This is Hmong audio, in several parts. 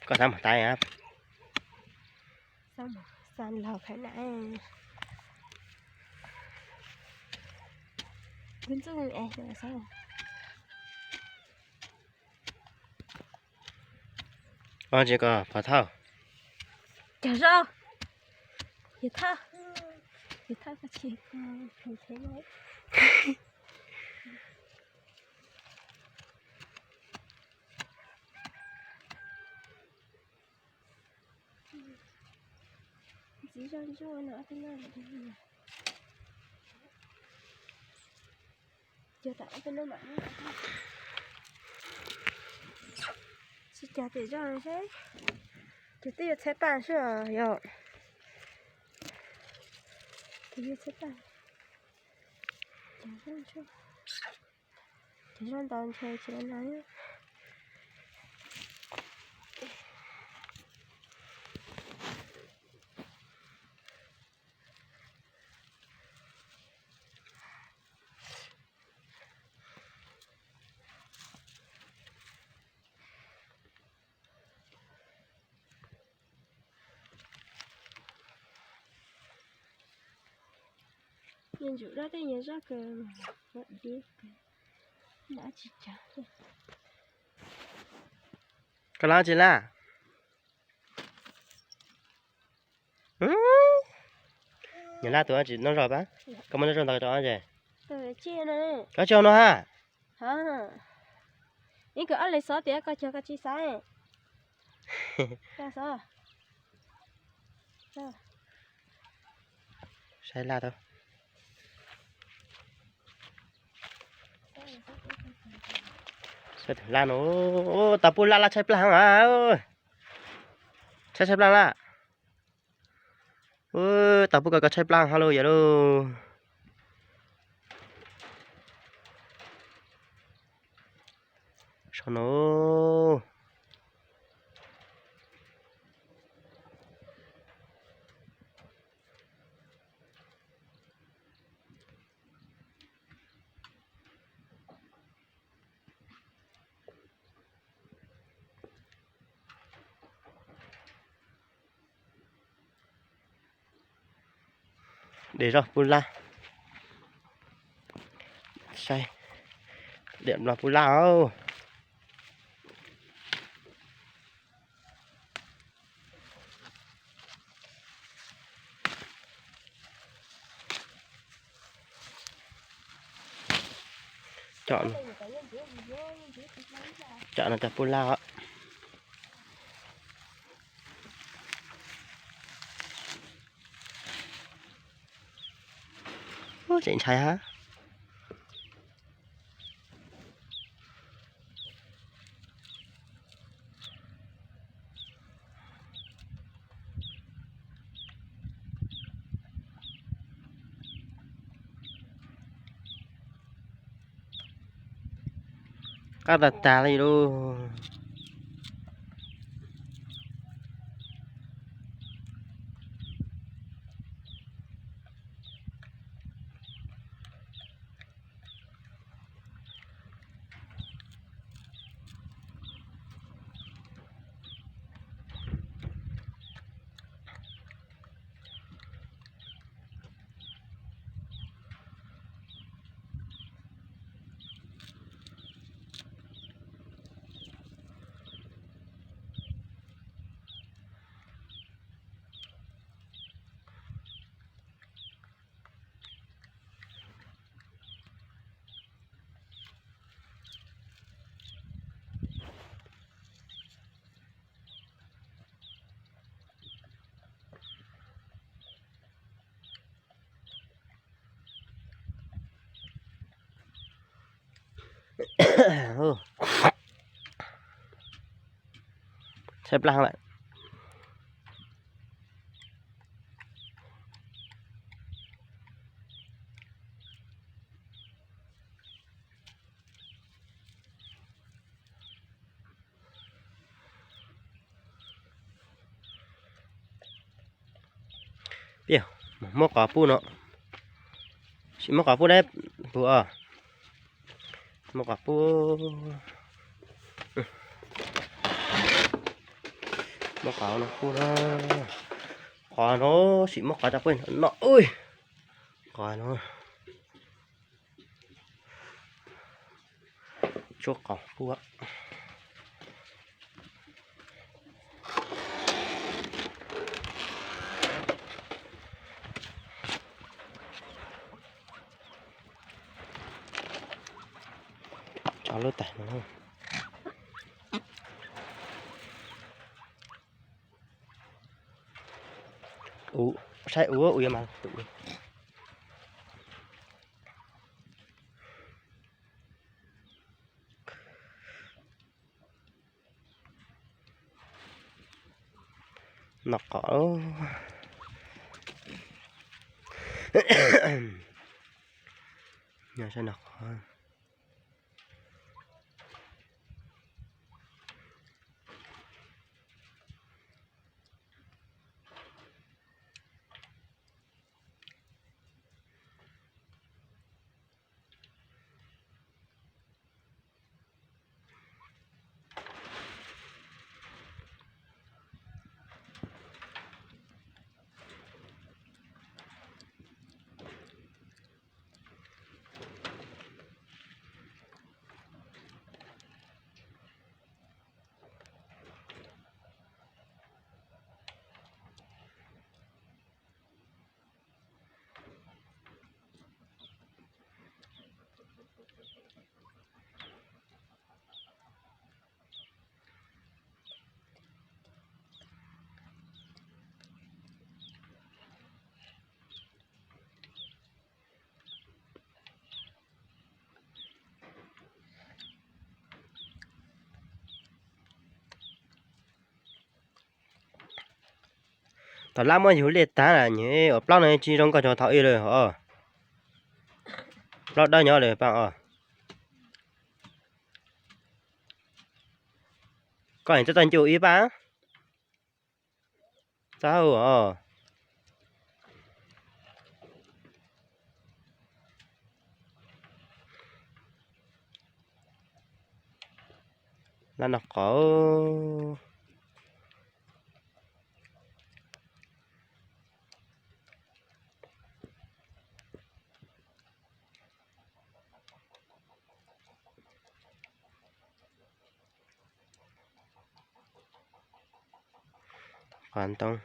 Koj xav mus tais a? Xav los khawb na. Kub ntxuj es xav. Ua tsi ko Pov Thauj? Cog zog. Yawg Thauj, yawg Thauj koj tsis ko tus tsev no. Ntxiv zog ntsuag no ob peb no. Cog tam ob peb no mam. Tsis cog tim zog seb. Cog twb yuav txhab tag seb yog. Cog yuav txhab tag. Cog zog ntau ntshe tsis no. Ntsum dab tej nyias zaj kawg, dib kawg, tsis tsav. Koj lab tsi laj? Nyias laj tus tsis noj zog pab. Koj muab noj zog ntawd rau es. Koj tsis noj ha. Ib kawm ob leeg xov tias koj cog koj tsis xav. Saib laj tau. Laj no, tau pub laj laj tshaib plab heev. Tshaib tshaib plab laj. Tau pub ko ko tshaib plab heev lauj yawg lauj. Saum no. De zog pub laj. Saib, diam no pub laj os. Cov no cov pub laj os. Ub, tseem ntshai hab. Qab tag tag li lauj. Saib plab lawm. Muab qos pub no, sim muab qos pub dab pus os. Muab qos pub, muab qos no pub no. Qos no, sim muab qos rau peb noj. Qos no, tsuab qos pub. Tso lub tag no. Saib ua ua mas tus noj qos. Noj qos. Tom lab muab yug liaj tag lawm, nyiam ua plaub no tsis zoo nkauj cuag thaum ub lawm os. Plaub dawb nyob lawm pab os. Koj txawj txawj ncu ib pab. Txawj os. Lab noj qos. Qos ntoo.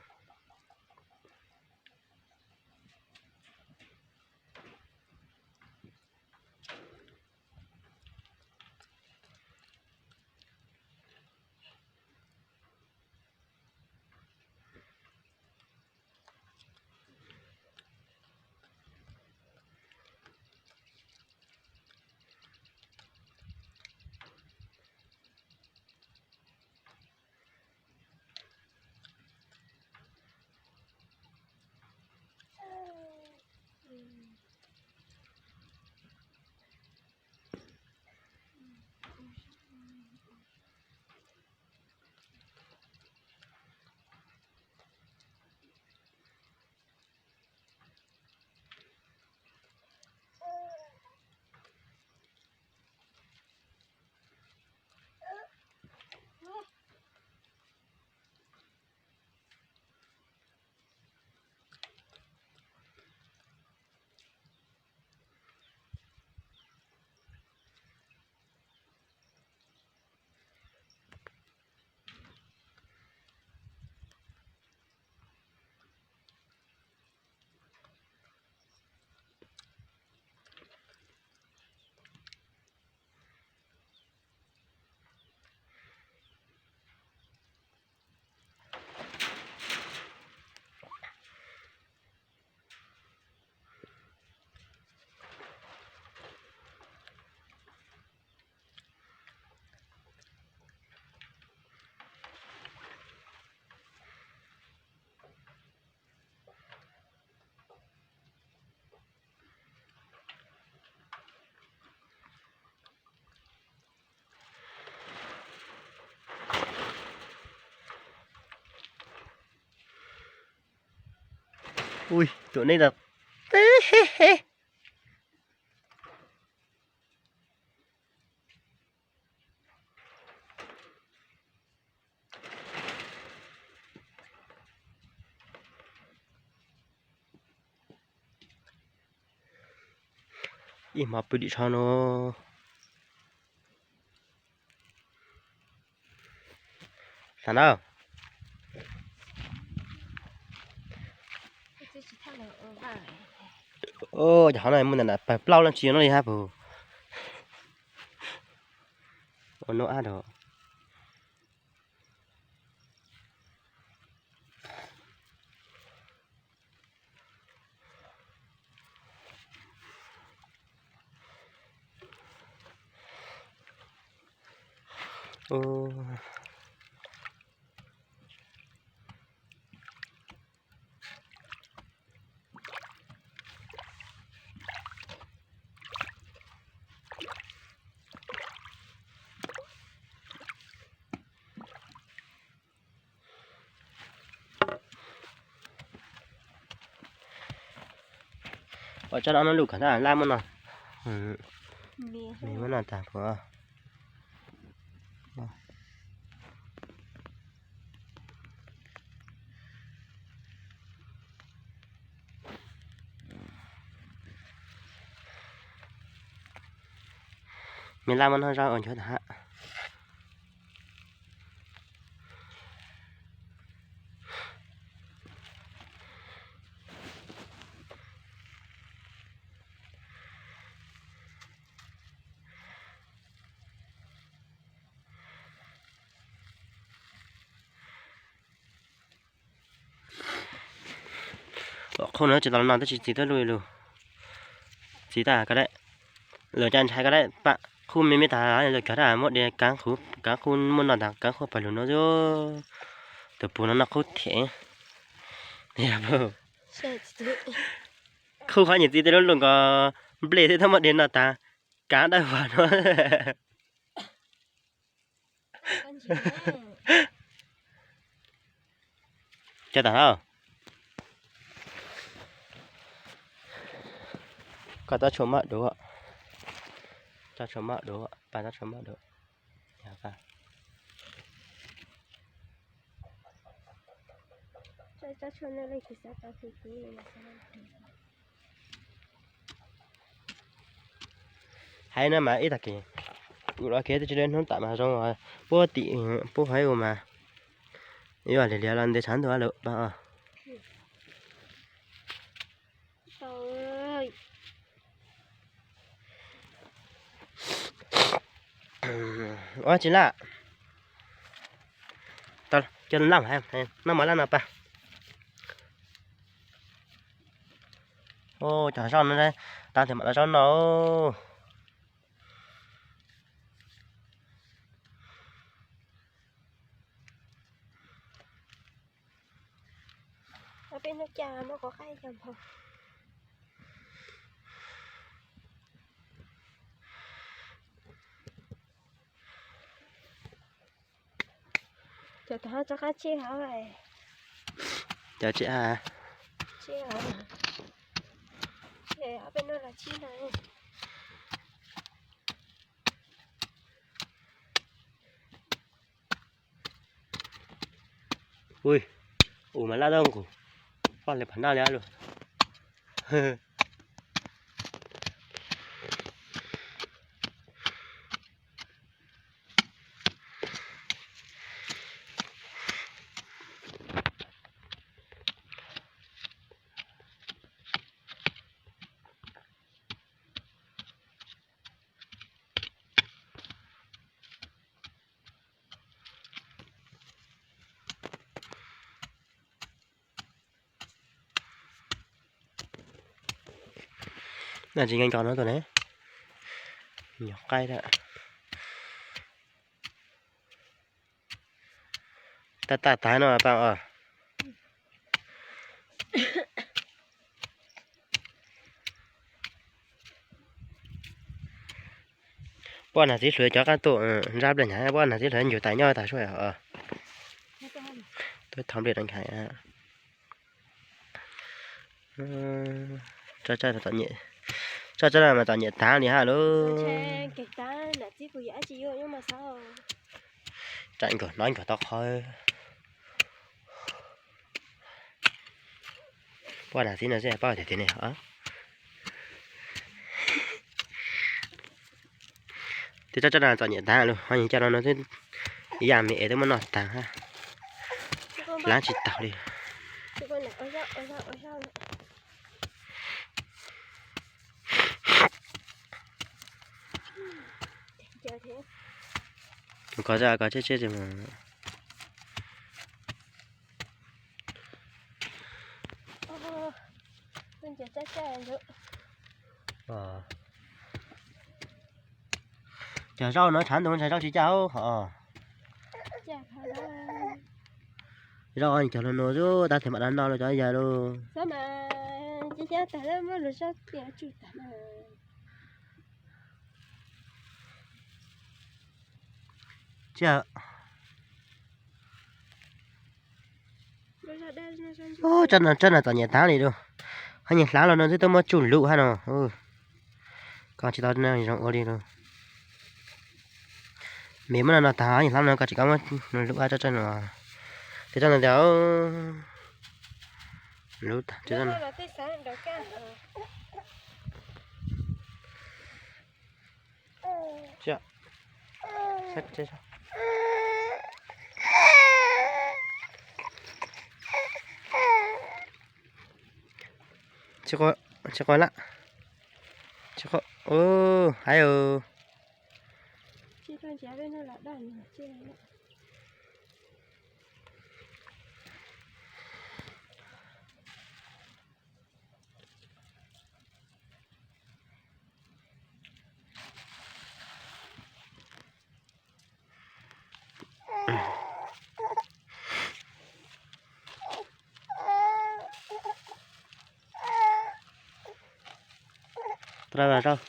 Ui, tus nej tas teb he he. Ib hmo pw dim tsho no. Xav na. Cov hov no muaj ntawm pawg plaub leej tsis yog no li hab pug. Ua no ab rau. Ua tsob no lub kawm tab laj muab no. Me muab no tag puas. Me laj muab no zog ua nchuav tag hab. Qhub no tsis tau no tab sis txiv tuaj luj lug. Txiv tas ko dab, lawv cov ntshai ko dab pam qhub me me tas lawv cog dab muab de kaav qhub, kaav qhub muaj no tas kaav qhub pawg lug no. Tus pug no noj qhub thiab. Qhub qhov nyuag txiv tej lub lug nkaus nplej thiab tau muab de no tas kaav dawb vag no. Cov tas hab. Koj tab tshua maj dua, tab tshua maj dua, paj tab tshua maj dua. Hais no mas ib tag kis kuv los kev twb tsis deb hnub tas mas zoo, puab tim puab hais ua mas ib ua lias lias los ntev tshav ntuj lawm pab os. Ua tsis laj, cov laj, noj mas laj no pab. Cov zaub no, tag tias mam los zaub no. Peb hnub cas muab quav qaib cov npog. Cov tod tso qab tsib hov. Cov tsib hov. Tsib hov. Peb hnub los tsib no. Ui, ua mas laj tau nqus, poj le pam noj li lug. Tsis nkees nkaus no tus ne, nyuam qaib a. Tag tag tag no pab os. Poj nam txiv hluas cov qab tuaj ntsab pliag hnyav, poj nam txiv hluas ncuav tais nyob tas suab os. Tuaj thov nplej rau nkhais. Tsob tsawb no mas txom nyem taag li hab lauj. Rais nkaus hnov nkaus tau qhov. Poj nam txiv no xwb pab tiag tiag ne. Tej tsob tsawb no txom nyem taag lauj, ho yog cov no no xwb, ib yam me es twb muab noj taag hab, laab tsis taug li. Kov, kov tseb tseb. Cov zaub no tshav ntuj tshav zaub tsis caj hos. Zaub cog los no xwb, tab sis mam rov noj los cov yawg lauj. Tsawb no txom nyem taag li lauj, hab nyeag hlav los no twb tuaj muab tsuj lug hab no. Koj tsis tau zoo ua li lauj. Mej muab no no taag, nyeag hlav no koj tsis kam muab lug hab tsob tsawb no. Tej tsob no tias lub Tsis quaj lawm. Tsis quaj. Hais os. Tau zaub,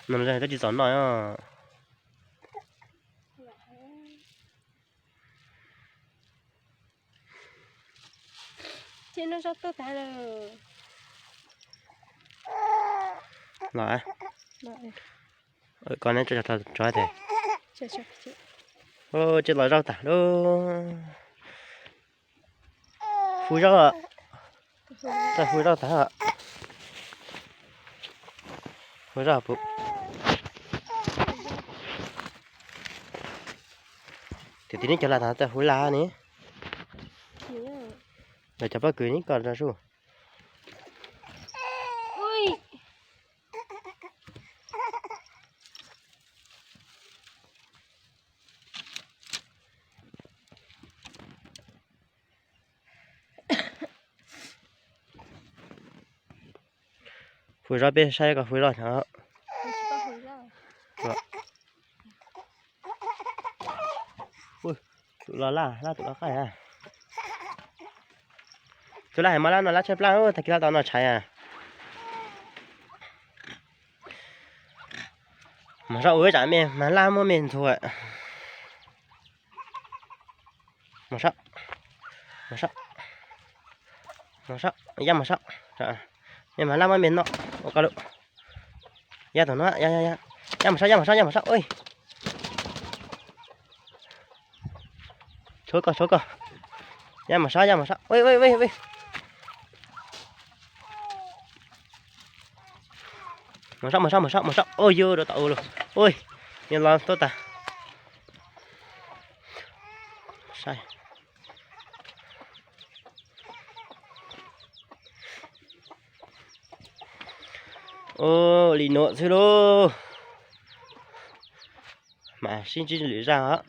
no twb tsis txaus noj. Los, koj neb tso tso tes. Tsis los zaub tag lauj. Hu zaub, txawj hu zaub tag. Hu zaub puv. Tus tij neb cov laj tag txawj hu laj ne. Lawv cov pob kws neb koj rau sub. Hu zaub peb saib koj hu zaub no. Tus los laj, laj tus los qaij. Tus laj hais mas laj no laj tshaib plab, tag kis laj tau noj tshais. Mas saib ua ib tsam me mas laj muab me ntxhua. Mas saib, mas saib, mas saib, yaj mas saib. Me mas laj muab me noj ua koj lawm. Yaj tus no, yaj mas saib, yaj mas saib, yaj mas saib. Tshuav koj, tshuav koj. Yaj mas saib, yaj mas saib. Mas saib, mas saib, mas saib, mas saib. Ua yog rau tom ua lawm. Ua, yog los tuaj tag. Saib. Ua li nuav xwb lauj. Mas sib ntsib lwm zaj os.